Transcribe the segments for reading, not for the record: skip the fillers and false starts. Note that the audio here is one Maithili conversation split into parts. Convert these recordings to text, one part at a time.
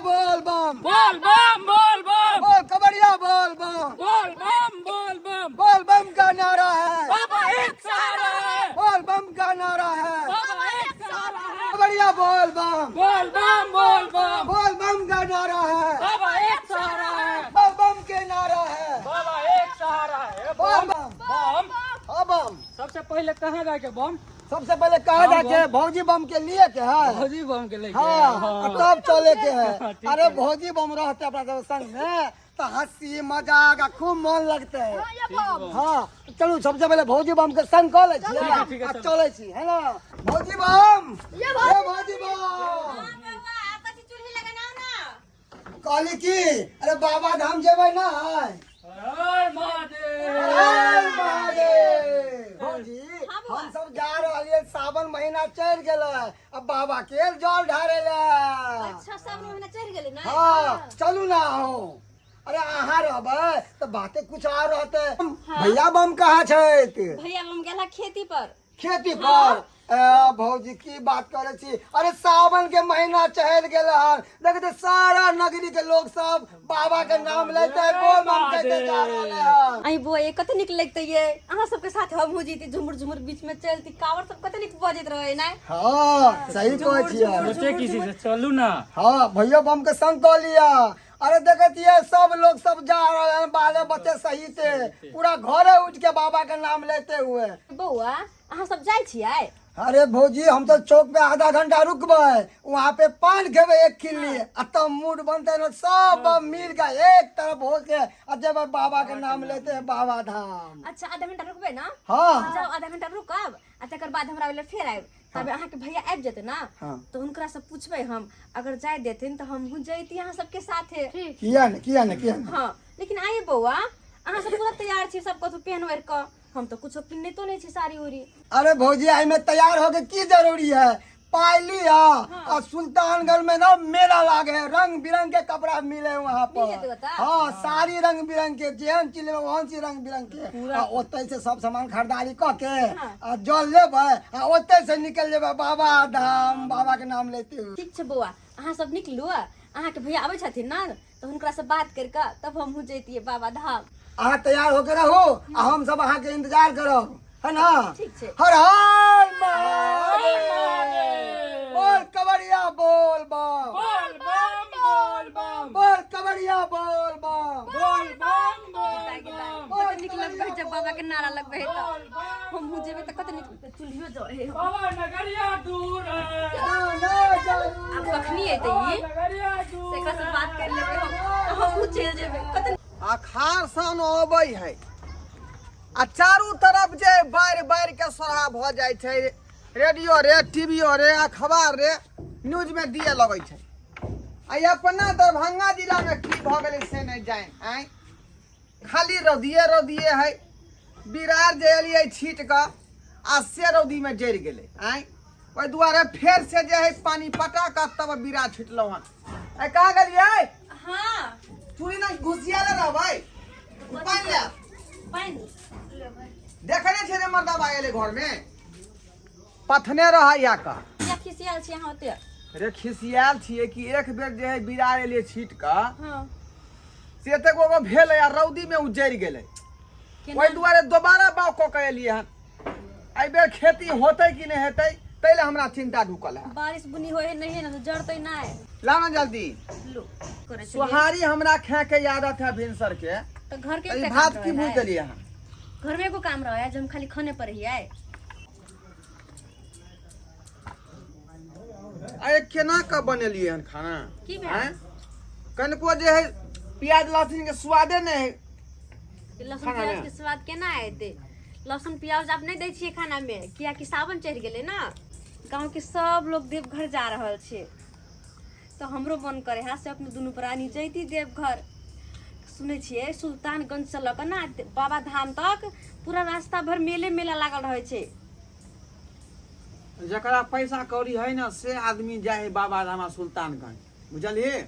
बोल बम। बोल बम बोल बम। बोल कबड़िया बोल बम। बोल बम बोल बम। बोल बम का नारा है। बाबा एक सहारा है। बोल बम का नारा है। बाबा एक सहारा है। कबड़िया बोल बम। बोल बम बोल बम। बोल बम का नारा है। बाबा एक सहारा है। बोल बम के नारा है। बाबा एक सहारा है। बोल बम। बम। हाँ बम। सबसे पहले कहाँ जाके बम? सबसे पहले कहा बम, जाके भौजी बम के लिए के है। भौजी बम के लेके। हाँ, हाँ। तब चले के है। ठीक अरे है। भौजी बम रहते अपना सब संग में तो हंसी मजाक आ खूब मन लगते है। हाँ चलू सबसे पहले भौजी बम के संग कऽ लै छी। ठीक है, ठीक है, आ चलो। चलै छी है ना भौजी बम। ये भौजी बम कहली की अरे बाबा धाम जेबै ना? हर महादेव। हर महादेव। भौजी हम सब जा रहलियै, सावन महीना चढ़ि गेलै, अब बाबा के जल ढारे ले। अच्छा सावन महीना चढ़ि गेलै ना? हाँ चलू ना हो। अरे अहाँ रहबै तऽ बाते कुछ आर रहतै। भैया बम कहाँ छथि? भैया बम गेला खेती पर। खेती पर? ए भौजी की बात करे छी, अरे सावन के महीना चढ़ गेल हन, देखते सारा नगरी के लोग सब बाबा के नाम लेते बोल बम कहते जा रहले हन। आई बुआ ये कते नीक लगते ये अहाँ सबके साथ हमहूँ जीती, झुमुर झुमुर बीच में चलती, कांवर सब कते नीक बजैत रहे ना? हाँ सही कहै छियै। सोचे किसी से चलू ना। हाँ भैया बम के संग कऽ लिया। अरे देखै छियै सब लोग सब जा रहे हैं बाले बच्चे सहित, पूरा घरे उठ के बाबा के नाम लेते हुए। बौआ अहाँ सब जाइ छियै? अरे भौजी हम तो चौक पे आधा घंटा रुकबै, वहाँ पे पान खेबै एक खिल्ली, आ तब मूड बनते ना सब मिल के एक तरफ होके आ जेबै बाबा के नाम लेते हैं बाबा धाम। अच्छा आधा घंटा रुकबै ना? हाँ। जाओ आधा घंटा रुकब आ तकर बाद हमरा ओइले फेर आयब, तब अहाँके भैया आबि जेतै ना? हाँ। तो हुनकरा से पूछबै हम, अगर जाय देथिन तऽ हमहूँ जैती अहाँ सबके साथे। किया ने किया ने किया ने। हाँ लेकिन आइए बौआ अहाँ सब पूरा तैयार छी सब कथू पहन ओढ़ि कऽ, हम तऽ कुछो पिन्हतो नहि छी साड़ी उड़ी। अरे भौजी आई में तैयार होके की जरूरी है, पायली है। आ सुल्तानगंज में ना मेला लागे है, रंग बिरंग के कपड़ा मिले वहाँ मिल जेतै पर। ओतऽ? हाँ साड़ी रंग बिरंग के, जेहन चीज लेबै ओहन चीज रंग बिरंग के, आ ओतै से सब सामान खरीदारी कऽ के आ जल लेबै आ ओतै से निकल जेबै बाबा धाम, बाबा के नाम लेते हुए। ठीक छै बौआ अहाँ सब निकलू, अहाँके भैया आबै छथिन ना तऽ हुनकरा से बात करि कऽ तब हमहूँ जैतियै बाबा धाम। अहाँ तैयार होके रहू आ हम सब अहाँ के इंतजार करब, है ना? ठीक छै। हर हर महादेव। बोल कबड़िया बोल बम। बोल बम बोल बम। बोल कबड़िया बोल बम। बोल बम बोल बम। कते नीक लगबै जब बाबा के नारा लगबै है तऽ हमहूँ जेबै तऽ कते नीक चूल्हियो जरै है। बाबा नगरिया दूर है। ना, ना, जरूर। आब कखनी एतै ई? नगरिया दूर से एकरा से बात करि लेबै हम, हमहूँ चलि जेबै कते। अखाड़ सन अबै है आ चारू तरफ जे बाढ़ि बाढ़ि के सोहा भऽ जाइ छै, रेडियो रे टीवीओ रे अखबार रे न्यूजमे दिए लगै छै। आ अपना दरभंगा जिलामे की भऽ गेलै से नहि जानि। आँय खाली रौदिए रौदिए है, बिरार जे एलियै छीट कऽ आ से रौदीमे जरि गेलै। आँय ओहि दुआरे फेर से जे है पानि पटा कऽ तब बिरार छिटलहुँ हन। आइ कहाँ गेलियै? हाँ चूड़ी ना घुसियाले रहबै, पानि ले। पानि लेबै। देखै नहि छै जे मर्दाबा एलै घरमे पथने रहै या का। किया खिसियाल छी अहाँ ओते? रे खिसियाल छियै कि एक बेर जे है बिरार एलियै छीट कऽ हाँ से एतेक गो भेलै आ रौदीमे ओ जरि गेलै। केना? ओहि दुआरे दोबारा बाग कऽ के एलियै हन। एहि बेर खेती होतै कि नहि हेतै ताहि लए हमरा चिंता ढुकल है। बारिश बुनी होय है नहीं है ना तो जड़तै नहीं। लाओ ना जल्दी। लो करे छलियै। सोहारी हमरा खाए के आदत है भिनसर के। तो घर के तऽ ई एकटा भात काम की रहै भूज है। देलियै अहाँ? घर में एगो काम रहे है जे हम खाली खाने पर हियै। अरे केना कऽ बनेलियै हन खाना? की भेल? आँय? कनिको जे है प्याज लहसुन के स्वादे नहि है लहसुन खाना प्याज में। के स्वाद केना एतै? लहसुन प्याज आब नहि दै छियै खाना में, कियाकि सावन चढ़ि गेलै ना। गाँव के सब लोग देवघर जा रहल छै तऽ हमरो मन करे है से अपने दुनू प्राणी जैती देवघर। सुनै छियै सुल्तानगंज से लऽ कऽ ना बाबा धाम तक पूरा रास्ता भर मेले मेला लागल रहै छै। जकरा पैसा कौड़ी है ना से आदमी जाइ है बाबा धाम आ सुल्तानगंज, बुझलियै?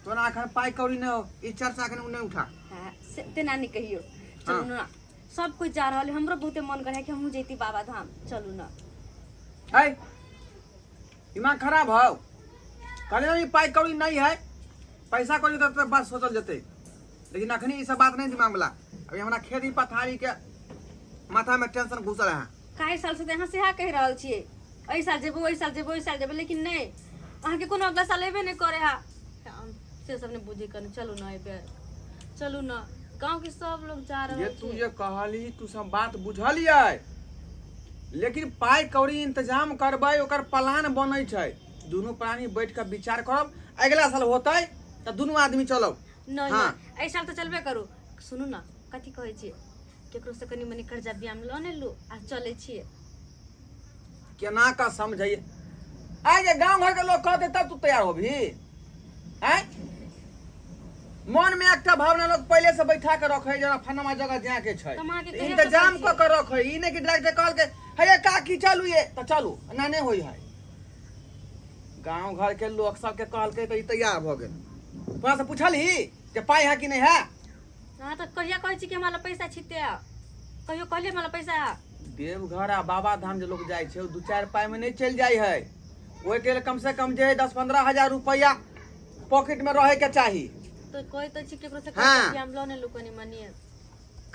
तोरा एखन पाइ कौड़ी नहि हो, ई चर्चा एखन नहि उठा। हाँ, से तेना नहि कहियौ। चलू ना सब कोइ जा रहल है, हमरो बहुते मन करे है कि हमहूँ जैती बाबा धाम, चलू ना। है दिमाग खराब हौ, कहलियै ई पाइ कौड़ी नहीं है। पैसा कौड़ी तऽ बात सोचल जेतै, लेकिन अखनी ई सब बात नहीं दिमाग वाला। अभी हमरा खेती पथारी के माथा में टेंशन घुसल है। काहे साल से तऽ अहाँ सेहा कहि रहल छियै, एहि साल जेबो, ओहि साल जेबो, ओहि साल जेबो, लेकिन नहि, अहाँके कोनो अगला साल एबे नहि करे हा। से सब नहि बुझै कनि, चलू ने एहि बेर, चलू ने, गाँव के सब लोग जा ये रहल तू छै। जे कहली तू सब बात बुझलियै, लेकिन पाइ कौड़ी इंतजाम करबै, ओकर प्लान बनै छै। दुनू प्राणी बैठ के विचार करब, अगिला साल होतै तऽ दुनू आदमी चलब। नहि। हाँ। नहि, एहि साल तऽ चलबे करू। सुनू ने, कथी कहै छियै, केकरो से कनि मनि कर्जा बियाम लऽ ने लू आ चलै छियै। केना कऽ समझैयै? आइ जे गाँव घरके लोक कहतै तब तू तैयार होबही? आँय, मन में एकटा भावना लोग पहले से बैठा के रखे, जेना फनमा जगह जाए के छै, तऽ हम अहाँके कहिया इंतजाम से कऽ के रखे। ई नहि कि डायरेक्ट कहलकै हे काकी चलू ये तऽ चलू, एना नहि होइ है। गाँव घर के लोक सबके कहलकै तऽ ई तैयार भऽ गेल। तोरा से पुछलही जे पाइ है कि नहि है? अहाँ तऽ कहिया कहै छी कि हमरा लग पैसा छिते, कहियो कहलियै हमरा लग पैसा है? देवघर आ बाबा धाम जे लोग जाइ छै, ओ दू चारि पाइ में नहि चलि जाइ है। ओहिके लेल कम से कम जे है 10-15 हजार रुपैआ पॉकेट में रहे के चाही। तऽ कहै तऽ छी केकरो से हाँ। कर्जा बियाम लऽ ने लू कनि मनि।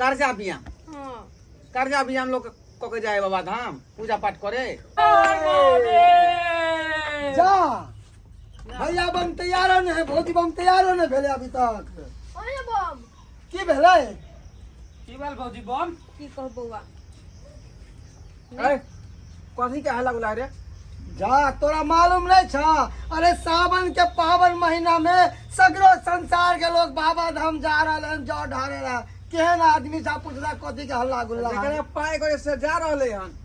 कर्जा बियाम? हाँ। कर्जा बियाम लोग कऽ के जाइ है बाबा धाम पूजा पाठ करे? जा भैया बम तैयार ने है, भौजी बम तैयार ने भेलै अभी तक। ओए बम। की भेलै? की भेल भौजी बम? की कहू बौआ। ए, कथी के हल्ला गुल्ला रे? जा, तोरा मालूम नहीं छा? अरे सावन के पावन महीना में सगरो संसार के लोग बाबा धाम जा रहल हन जौ ढारे रहा। केहन आदमी छा, पुछला कथी के हल्ला गुल्ला है? जेकरा पाइ करे से जा रहले हन।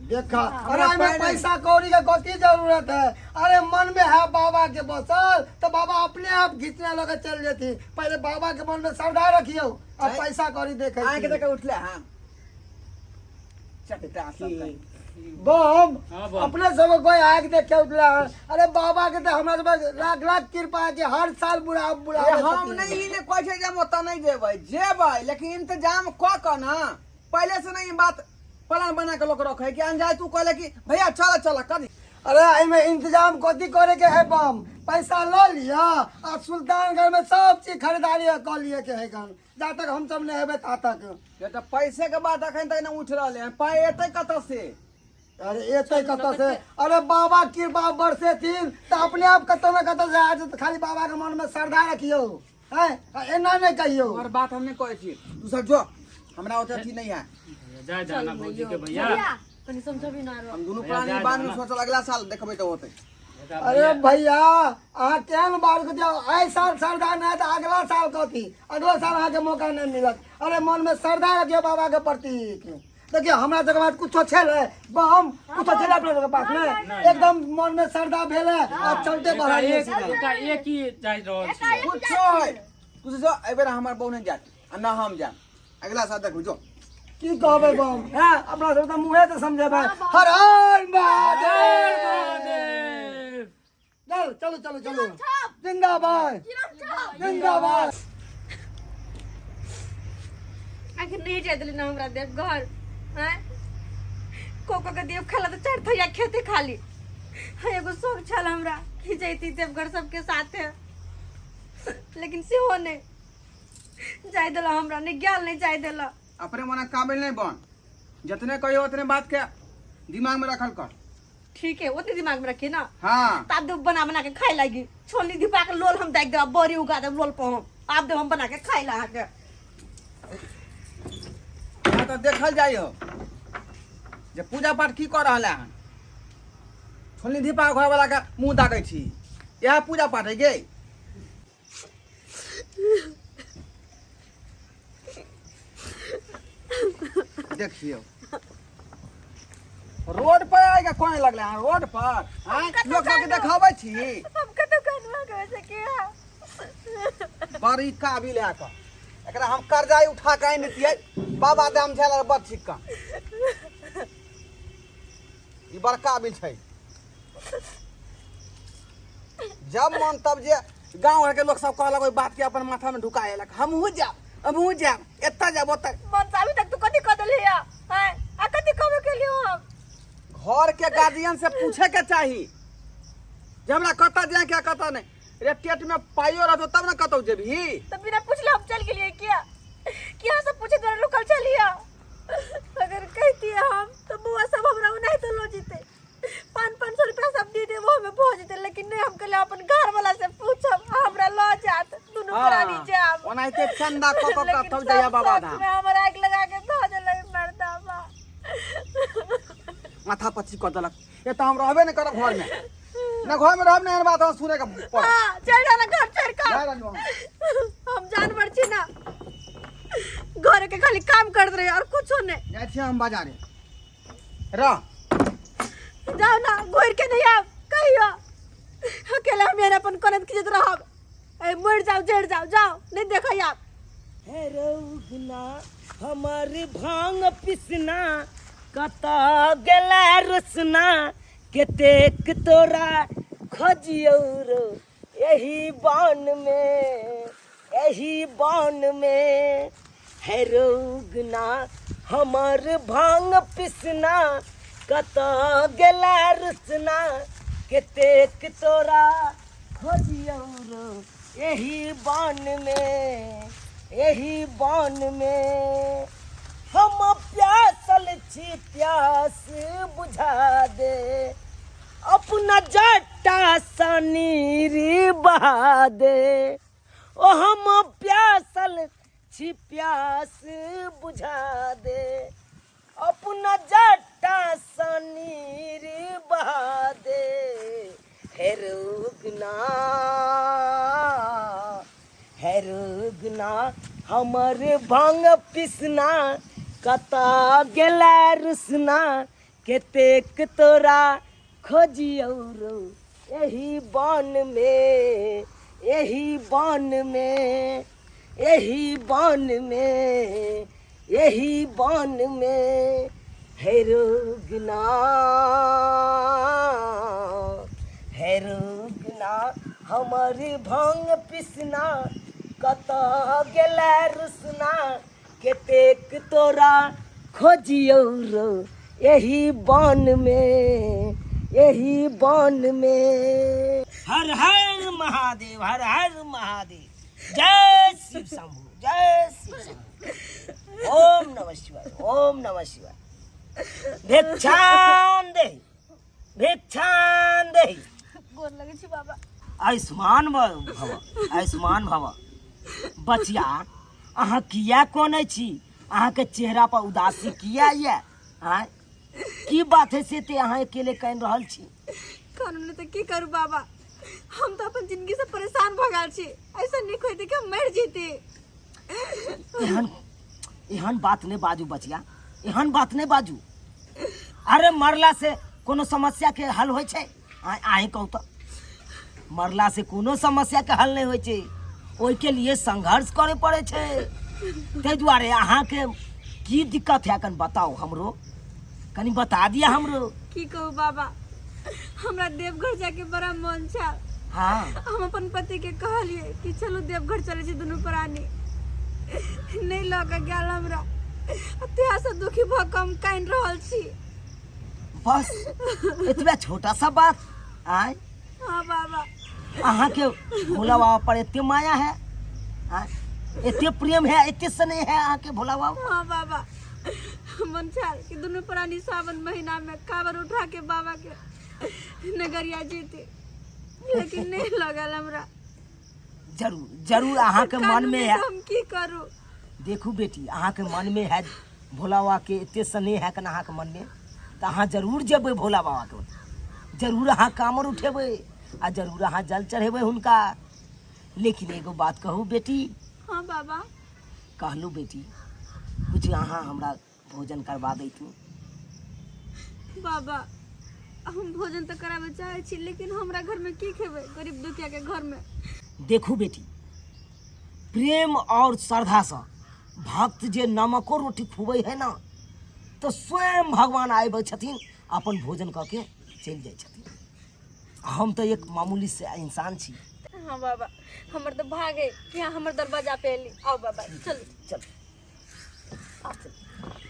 देखा, अरे हमरा एहिमे पाइ नहीं। पैसा कौड़ी के कथी जरूरत है? अरे मन में है बाबा के बसल तो बाबा अपने आप घींचने लगे चल जेती। पहले बाबा के मन में श्रद्धा रखियो और आँय। पैसा कौड़ी देखे। आँखि देख के उठले हन चटटा सब कहीं। बम। हाँ, बम। अपने सब कोई आग देख के उठला हन। अरे बाबा के तो हमरा सब लाख लाख कृपा है कि हर साल बुढ़ा बुढ़ा ये हम नहीं, ई नहि कहै छै जे हम ओतऽ नहि जेबै, जेबै, लेकिन इंतजाम कऽ कऽ ना, पहिले से नहीं बात प्लान बना के लोग रखे कि अनजाय तू कहले कि भैया चल चल कथी। अरे एहिमे इंतजाम कथी करे के है बम? पैसा ल लिया आ सुल्तानगंज में सब चीज खरीदारी कऽ लिए के है गन, जा तक हम सब नहीं हेबै ता तक। ये तऽ पैसे के बात अखन तक नहि उठ रहले हन, पाइ एतै कतऽ से? अरे एतै कतऽ से? अरे बाबा कृपा बरसेथिन तऽ अपने आप कतौ ने कतौ से आ जेतै। खाली बाबा के मन में श्रद्धा रखियौ है, आ एना नहि कहियौ। तोहर बात हम नहि कहै छी, तू सब जो, हमरा ओते अथी नहीं है। जाय जाना भौजी के भैया। कनि समझबी ना आरो। हम दुनू भैया, प्राणी जा बाद में जाना। सोचल, अगला साल देखबै तऽ होतै। अरे भैया, अहाँ केहन बात के जाओ? एहि साल श्रद्धा नहि तऽ अगला साल कथी? अगला साल अहाँके मौका नहि मिलत। अरे मन में श्रद्धा रखियौ बाबा के प्रति। देखियौ, हमरा सबके पास कुछो छलै बम? कुछो छलै अपना सबके पास? नहि। एकदम मन में श्रद्धा भेलै आ चलते बढ़लियै एक सीधा। एका एक ही जाय रहल छियै। कुछो है, तू जो, एहि बेर हमर बहू नहि जायत आ न हम जायब। अगला साल देखबै, जो। की कहबै बम हैं, अपना सब तऽ मुँहे से समझेबै। हर हर महादेव। महादेव। चल, चलो चलो चलो, जिंदाबाद जिंदाबाद। आखिर नहीं जाय देली ना हमरा देवघर हैं। कोको के देव खेला तऽ चारि थैया खेते खाली। हाँ, एगो शौक छल हमरा कि जैती देवघर सबके साथे, लेकिन सेहो नहि जाय देला हमरा, नहि गेल, नहि जाय देला। अपने मना काबिल नहीं बन, जितने कहियो उतने बात के दिमाग में रखल कर। ठीक है, ओतने दिमाग में रखिए ना। हाँ। तब देव बना बना के खाए लागी, छोलनी धिपा के लोल हम दागि देब, बड़ी उगा देब लोल पर हम आब देब हम बना के खाए ला अहाँके। हाँ, तो देखल जाइ हो जे पूजा पाठ की कऽ रहल हन। छोलनी धीपा घर वाला के मुंह दागै छी, इएह पूजा पाठ है गे? देखियौ, रोड पर आएगा कोन लगले हन रोड पर? आँय, लोक सबके देखाबै छी? हम कतौ कनवा के वजह के है। बड़ी काबिल है कऽ, एकरा हम कर्जा उठा के आनि दितियै बाबा धाम झेल बड़ ठीक का। ई बड़ काबिल छै। जब मन तब जे गाँव घर के लोग सब कहलक ओहि बात के अपन माथा में ढुका लेलक, हमहूँ जायब, हमहूँ जायब, एतऽ जायब, ओतऽ। मन अभी तक तू कथी कऽ देलही है हैं? आ कथी कहबे केलियौ हम? घर के गार्जियन से पूछे के चाही जे हमरा कतऽ जाए के, कतऽ नहि। रे टेट में पाइयो रहतो तब न कतौ जेबही। तो बिना पूछले हम चल गेलिए किया? किया से पूछे द्वारा रुकल चलिया? अगर कहती हम तो बुआ सब हमरा ओनाहिते लो जीते, 500-500 रुपया सब दे दे, वो हमें पहुंच जेते। लेकिन नहीं, हम कहले अपन घर वाला से पूछब, हमरा लो जात दुनू प्राणी जाब। ओनाहिते चंदा क क लेकिन कतौ जाइया सब बाबा शौक धाम। में हमरा आगि लगा के धऽ देलक मर्दाबा। माथा पच्ची कऽ देलक। ये तऽ हम रहबे नहि करब घर में, न घर में रहब, न एहन बात हमरा सुने के पड़त। हाँ, चल जाना घर छोड़ कर। जा रहलियौ हम। हम जानवर छी ना, घर के खाली काम करत रही और कुछो नहीं। जाइ छियै हम बाजारे, रह। जाओ ना, घुर के नहीं आब कहियो। अकेला हम यहाँ अपन कनत खींचत रहब। ए मर जाओ, जड़ जाओ, जाओ नहीं देखो आप। हे रौगना हमर भांग पिसना, कत गेला रसना, केतेक तोरा खोजियौ रो एही बन में, एही बन में। हे रौगना हमर भांग पिसना, कत गेला रसना, केतेक तोरा खोजियौ रो एही बन में, एही बन में। हम प्यासल छी, प्यास बुझा दे, अपना जट्टा सनीर बहा दे। ओ हम प्यासल छी, प्यास बुझा दे, अपना जट्टा सनीर बहा दे। हे रुगना, हे रुगना हमर भांग पिसना, कत गेला रुसना, केतेक तोरा खोजियौ रो एही बन में, एही बन में, एही बन में, एही बन में। हे रुगना, हे रुगना हमर भांग पिसना, कत गेला रुसना, केतेक तोरा खोजियौ रो एही बन में, एही बन में। हर हर महादेव, हर हर महादेव, जय शिव शंभू, जय शिव शंभू, ओम नमः शिवाय, ओम नमः शिवाय। भिक्षां देहि, भिक्षां देहि। गोर लगे छी बाबा। आयुष्मान भव, आयुष्मान भव। बचिया, अहाँ किया कोने छी? अहाँके चेहरा पर उदासी किया ये? आँय, की बात है से ते अहाँ अकेले कानि रहल छी? कानून ने तऽ की करू बाबा, हम तऽ अपन जिंदगी से परेशान भऽ गेल छी। ऐसा नीक होइते कि हम मरि जैती। एहन एहन बात नहि बाजू बचिया, एहन बात नहि बाजू। अरे मरला से कोनो समस्या के हल होइ छै? अहीं कहू तऽ, मरला से कोनो समस्या के हल नहि होइ छै। ओहिके लिए संघर्ष करे पड़ै छै। ताहि दुआरे अहाँके की दिक्कत है, कनि बताउ हमरो, कनि बता दिअ हमरो। की कहू बाबा, हमरा देवघर जाके बड़ा मन छल। हम अपन पति के कहलिए कि चलू देवघर चले छी दुनू प्राणी, नहीं लऽ के गेल हमरा। तेहा से दुखी भऽ कऽ हम कानि रहल छी। बस एतबे छोटा सा बात? आय? हाँ बाबा। अहाँके भोला बाबा पर एते माया है, आय? एते प्रेम है, एते स्नेह है अहाँके भोला बाबा? हाँ बाबा, मन छल कि दुनू प्राणी सावन महीना में कांवर उठा के बाबा के नगरिया जीती, लेकिन नहीं लगल हमरा। जरूर जरूर अहाँके मन में है। हम की करू? देखू बेटी, अहाँके मन में है भोला बाबा के एते स्नेह है कन अहाँके मन में, तऽ अहाँ जरूर जेबै भोला बाबा के, जरूर अहाँ कामर उठेबै आ जरूर अहाँ जल चढ़ेबै हुनका। लेकिन एगो बात कहू बेटी? हाँ बाबा। कहलू बेटी, कुछ अहाँ हमरा भोजन करवा दैतू। बाबा, हम भोजन तऽ कराबे चाहै छी, लेकिन हमरा घर में की खेबै, गरीब दुखिया के घर में? देखू बेटी, प्रेम और श्रद्धासँ भक्त जे नमको रोटी खुबै है ना, तऽ स्वयं भगवान आबै छथिन, अपन भोजन कऽ के चलि जाइ छथिन। हम तऽ एक मामूली से इंसान छी। हाँ बाबा, हमर तऽ भाग है कि अहाँ हमर दरवाजा पे एली। आओ बाबा, चलू। चल।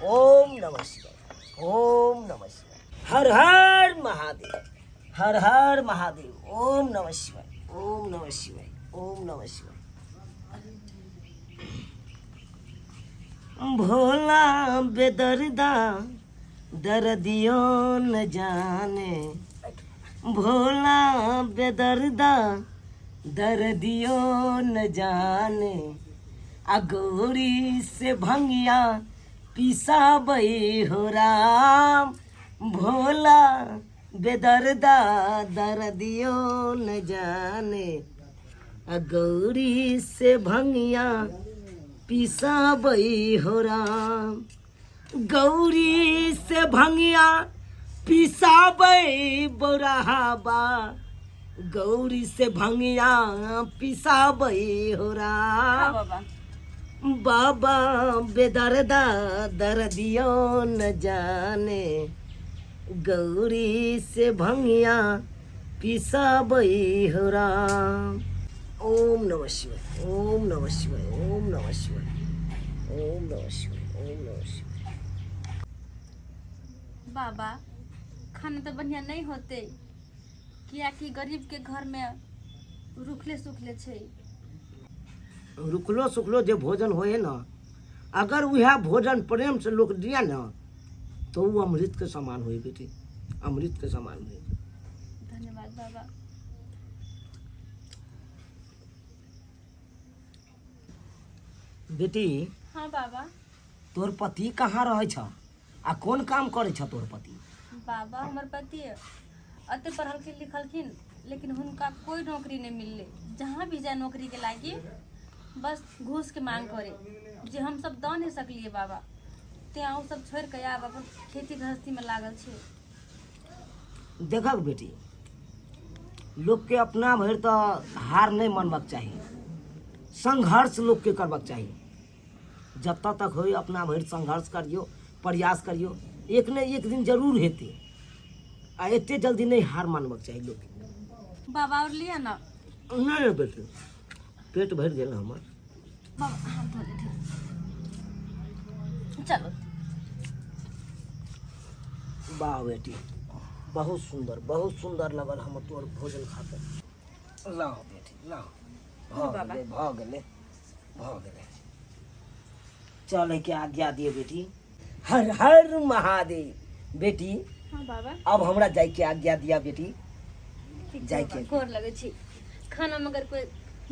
ओम नमः शिवाय, ओम नमः शिवाय, हर हर महादेव, हर हर महादेव, ओम नमः शिवाय। ओम नमः शिवाय, ओम नमः शिवाय। भोला बेदर्दा दर्दियो न जाने, भोला बेदर्दा दर्दियो न जाने, आ गौरी से भंगिया पिसाबै हो राम, भोला बेदर्दा दर्दियो न जाने, आ गौरी से भंगिया पिसाबै हो राम, गौरी से भंगिया पिसाबै बौराहाबा, गौरी से भंगिया पिसाबै हो राम। बाबा बाबा बेदर्दा दर्दियो न जाने, गौरी से भंगिया पिसाबै हो राम। ओम नमः शिवाय, ओम नमः शिवाय, ओम नमः शिवाय, ओम नमः शिवाय, ओम नमः शिवाय। बाबा खाना तो बढ़िया नहीं होते, कियाकि गरीब के घर में रुखले सुखले छै। रुकलो सुखलो जे भोजन होए न, अगर वह भोजन प्रेम से लोग दिया न तो वो अमृत के समान होए बेटी, अमृत के समान होए। धन्यवाद बाबा। बेटी। हाँ बाबा। तोर पति कहाँ रहै छ आ कोन काम करै छ तोर पति? बाबा हमर पति अते पढ़लखिन लिखलखिन, लेकिन हुनका कोई नौकरी नहीं मिलले। जहाँ भी जाए नौकरी के लागी बस घूस के मांग करे, जे हम सब दऽ नहीं सकलिए बाबा, तें ओ सब छोड़ के आब अपन खेती गृहस्थी में लागल छै। देखक बेटी, लोक के अपना भरि तऽ हार नहीं मनबाक चाही, संघर्ष लोक के करबाक चाही। जतऽ तक होय अपना भरि संघर्ष करियौ, प्रयास करियौ, एक ने एक दिन जरूर हेतै। आ एते जल्दी नहीं हार मानबाक चाही लोक के। बाबा और लिया ना। नहीं नहीं बेटी, पेट भरि गेल हमर। बाबा हाथ धो लेथिन, चलो। वाह बेटी, बहुत सुंदर, बहुत सुंदर लगल हमर तोर भोजन खाके। लाओ बेटी लाओ, भऽ गेलै, भऽ गेलै, भऽ गेलै। चलै के आज्ञा दिए बेटी। हर हर महादेव। बेटी। हाँ बाबा। अब हमरा जाय के आज्ञा दिया बेटी। ठीक छै जाय बाबा, के। गोर लगै छी। खाना में अगर कोई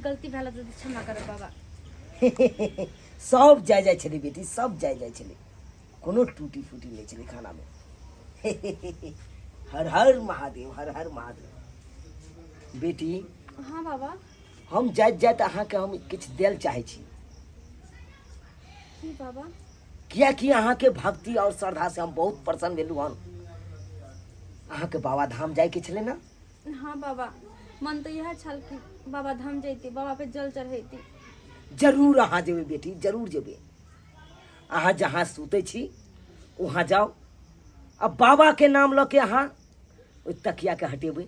गलती भेल तऽ क्षमा करब बाबा। सब जाय जाय छलै बेटी, सब जाय जाय छलै, कोनो टूटी फूटी नहि छलै खाना में। हर हर महादेव, हर हर महादेव। बेटी। हाँ बाबा। हम जाइत जाइत अहाँके हम किछु देल चाहै छी। की बाबा? कियाकि अहाँके भक्ति और श्रद्धा से हम बहुत प्रसन्न भेलहुँ हन। अहाँके बाबा धाम जायके छलै ने? हाँ बाबा, मन तऽ इएह छल कि बाबा धाम जैती, बाबा पे जल चढ़ैती। जरूर अहाँ जेबै बेटी, जरूर जेबै। अहाँ जहाँ सुतै छी वहाँ जाउ, आ बाबा के नाम लऽ के अहाँ ओहि तकियाके हटेबै,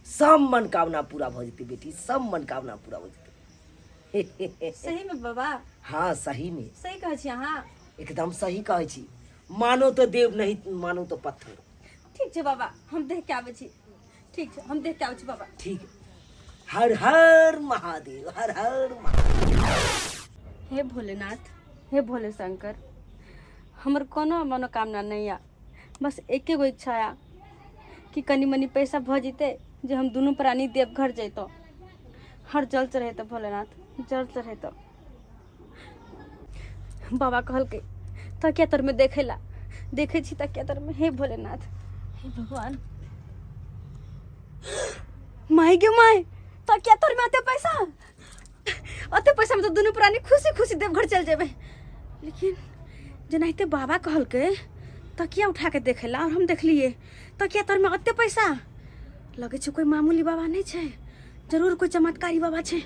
सब मनोकामना पूरा भऽ जेतै बेटी, सब मनोकामना पूरा भऽ जेतै। सही में बाबा? हाँ सही में। सही कहै छी अहाँ? एकदम सही कहै छी। मानो तो देव, नहीं मानो तो पत्थर। ठीक छै बाबा, हम देख के आबै छी। ठीक छै, हम देख के आबै छी बाबा। ठीक। हर हर महादेव, हर हर महादेव। हे भोलेनाथ, हे भोले शंकर, हमर कोनो मनोकामना नहीं या, बस एके गो इच्छा या कि कनी मनी पैसा भऽ जेतै जे हम दुनू प्राणी देवघर जैतहुँ, हर जल चढ़ेतहुँ, भोलेनाथ जल चढ़ेतहुँ। बाबा कहलकै तकिया तरमे देखै ला, देखै छी तकिया तरमे। हे भोलेनाथ, हे भगवान, माय गे my, तकिया तरमे अते पैसा, अते पैसामे तऽ दुनू प्राणी खुशी खुशी देवघर चलि जेबै। लेकिन जेनाहिते बाबा कहलकै तकिया उठा के देखै ला, और हम देखलियै तकिया तरमे अते पैसा, लगै छै कोई मामूली बाबा नहि छै, जरूर कोई चमत्कारी बाबा छै।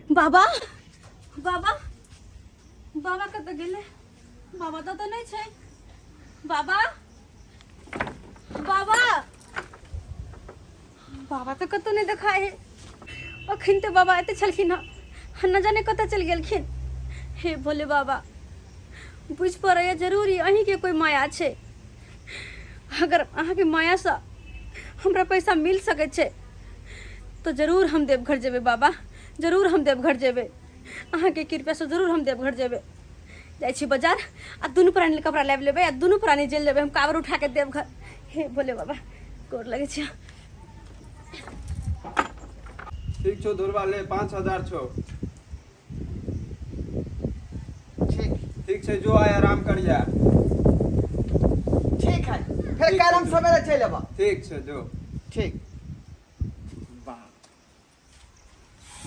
बाबा, बाबा, बाबा कतऽ गेलै? बाबा तऽ ओतऽ नहि छै। बाबा, बाबा, बाबा तऽ कतौ नहि देखाइ है। अखन तऽ बाबा एते छलखिन हँ, न जाने कतऽ चलि गेलखिन। हे भोले बाबा, बुझि पड़ैए जरूरी अहीँके कोइ माया छै। अगर अहाँके मायासँ हमरा पैसा मिल सकै छै तऽ जरूर हम देवघर जेबै बाबा जरूर हम देवघर जेबै अहाँके कृपासँ जरूर हम देवघर जेबै जाइ छी बाजार आ दुनू प्राणी कपड़ा लाबि लेबै आ दुनू प्राणी चलि जेबै हम कावर उठा के देवघर हे भोले बाबा गोर लगै छी ठीक छौ धुरवा ले 5000 छौ। ठीक। ठीक छै, जो आइ आराम करिया। ठीक है, फेर काल्हि हम सवेरे चलि अयबा। ठीक छै, जो। ठीक। वाह,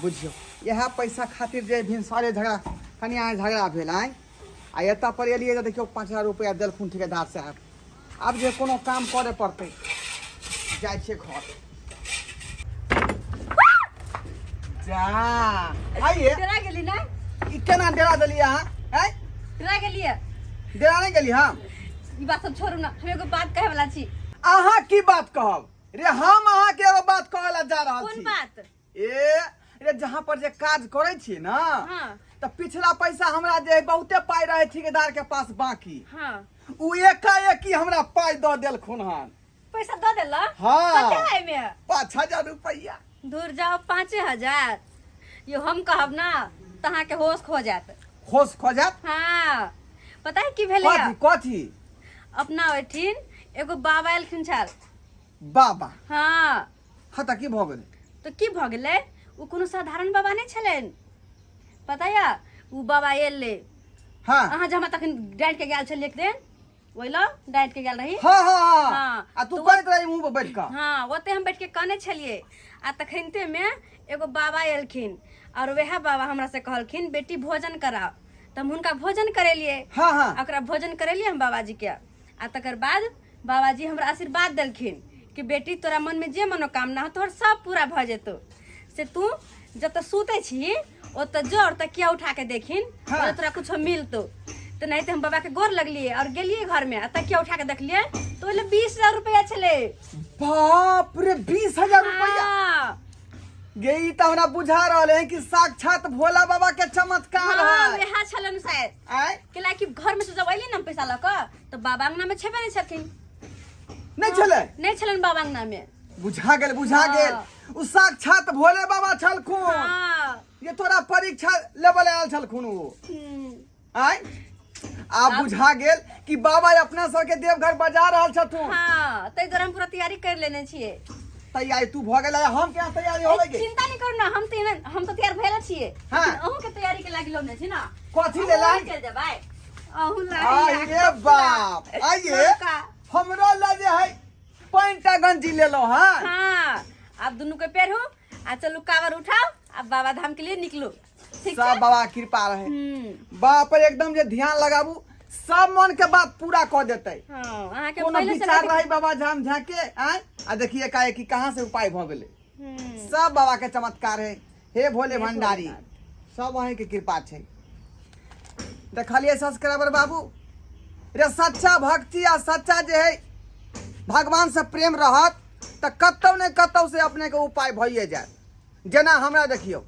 बुझियौ इएह पैसा खातिर जे भिनसरे झगड़ा कनि आइ झगड़ा भेल आइ आ एतऽ पर एलियै तऽ देखियौ 5000 रुपैआ देलखुन ठेकेदार साहब। आब जे कोनो काम करे पड़तै, जाइ छियै घर। जा आइए। डरा गेली ना? ई केना डरा देलियै अहाँ आँय? डरा गेलियै? डरा नहि गेली हम। ई बात सब छोड़ू ना, हम एगो बात कहे वाला छी। अहाँ की बात कहब रे? हम अहाँके एगो बात कहै लए जा रहल कोन छी। बात? ए रे, जहाँ पर जे काज करै छियै ना, हाँ। तऽ पिछला पैसा हमरा जे बहुते पाइ रहै ठेकेदार के पास बाकी, हाँ। उ एकाएकी हमरा पाइ दऽ देलखुन हन। पैसा दऽ देलक? हाँ। कते है एहिमे? 5000 रुपैआ। दूर जाओ, 5000 यो हम कहब ना तऽ अहाँके होश खो जायत। होश खो जायत? हाँ, पता है की भेलै? कथी कथी? अपना ओहिठिन एगो बाबा एलखिन छल। बाबा? हाँ। हाँ, तऽ की भऽ गेलै? तऽ की भऽ गेलै, ओ कोनो साधारण बाबा नहि छलनि, पता यऽ? ओ बाबा एलै। हाँ। अहाँ जे हमरा तखन डाँटि के गेल छलियै एक दिन, ओहि लऽ डाँटि के गेल रही। हाँ हाँ हाँ। हाँ, आ तू तऽ कहैत रही मुँह पर बैठ कऽ। हाँ, ओते हम बैठ के कने छलियै आ तखनते में एगो बाबा एलखिन और वएह बाबा हमरा से कहलखिन बेटी भोजन कराओ, तऽ हम हुनका भोजन करेलियै। हाँ हाँ। आ ओकरा भोजन करेलियै हम बाबाजी के आ तकर बाद बाबाजी हमरा आशीर्वाद देलखिन कि बेटी तोरा मनमे जे मनोकामना हो तोहर सब पूरा भऽ जेतौ, से तू जतऽ सुतै छी ओतऽ जो और तकिया उठा के देखिन। हाँ। ओतऽ तोरा कुछो मिलतौ। तऽ नहीं तऽ हम बाबा के गोर लगलियै और गेलियै घरमे आ तकिया उठा के देखलियै तऽ ओहिमे 20,000 रुपया छलै। बाप रे, 20,000 रुपैआ? हाँ। गे, ई तऽ हमरा बुझा रहल है कि साक्षात भोला बाबा के चमत्कार हाँ, है। वएह छलन शायद। आँय? कैला कि घर में से जब अयली ना पैसा लऽ कऽ तऽ बाबा अंगना में छेबे नहीं छथिन। नहीं छलै? नहीं छलन बाबा अंगना में। बुझा गेल, बुझा हाँ। गेल, उ साक्षात भोले बाबा छलखुन। हाँ। ये तोरा परीक्षा लेबल आयल छलखुन ओ। हम्म। आँय, आब बुझा गेल कि बाबा अपना सबके देवघर बजा रहल छथुन। हाँ, ताहि दुआरे हम पूरा तैयारी कर लेने छियै। तैयारी तू भऽ गेल, हम केना तैयारी होबै गे? चिंता नहीं करू ना, हम तऽ हम तऽ तैयार भेल छियै। हाँ। लेकिन अहूँ के तैयारी के लागि लोने छी ना। कथी अहूँ लेला? चलि जेबै अहूँ आइ रे बाप, आइये हमरो लए जे है पैंटा गंजी लेलहुँ हँ। हाँ, आब दुनू के पेरू आ चलू कावर उठाओ आ बाबा धाम के लिए निकलू। ठीक सब छै? बाबा के कृपा रहे। हम्म। बाबा पर एकदम जे ध्यान लगाबू सब मन के बात पूरा कऽ देतै। हाँ, अहाँके कोनो पहिले से विचार रहे बाबा धाम झाके आय आ देखिए एकाएक कहाँ से उपाय भऽ गेलै। हम्म। सब बाबा के चमत्कार है। हे भोले भंडारी, सब अहीं के कृपा छै। देखलिए सब्सक्राइबर बाबू रे, सच्चा भक्ति आ सच्चा जे है भगवान से प्रेम रहत तऽ कतौ ने कतौ से अपने के उपाय भइए जायत। जेना हमरा देखियौ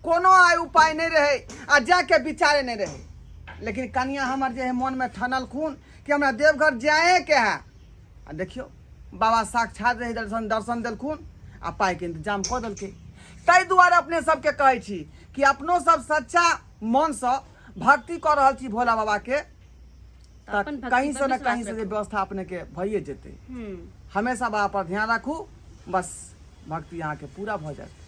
कोनो आइ उपाय नहि रहै आ जाके विचारे नहि रहै, लेकिन कनिया हमर जे है मनमे ठनलखुन कि हमरा देवघर जाएके है आ देखियौ बाबा साक्षात रहे दर्शन दर्शन देलखुन आ पाइके इंतजाम कऽ देलकै। ताहि दुआरे अपने सबके कहै छी कि अपनो सब सच्चा मनसँ भक्ति कऽ रहल छी भोला बाबाके तऽ अपन भक्ति कहीं पर से न विश्वास कहीं से जे रखू। व्यवस्था अपने के भइए जेतै। हम्म। हमेशा बाबा पर ध्यान राखू, बस भक्ति अहाँके पूरा भऽ जायत।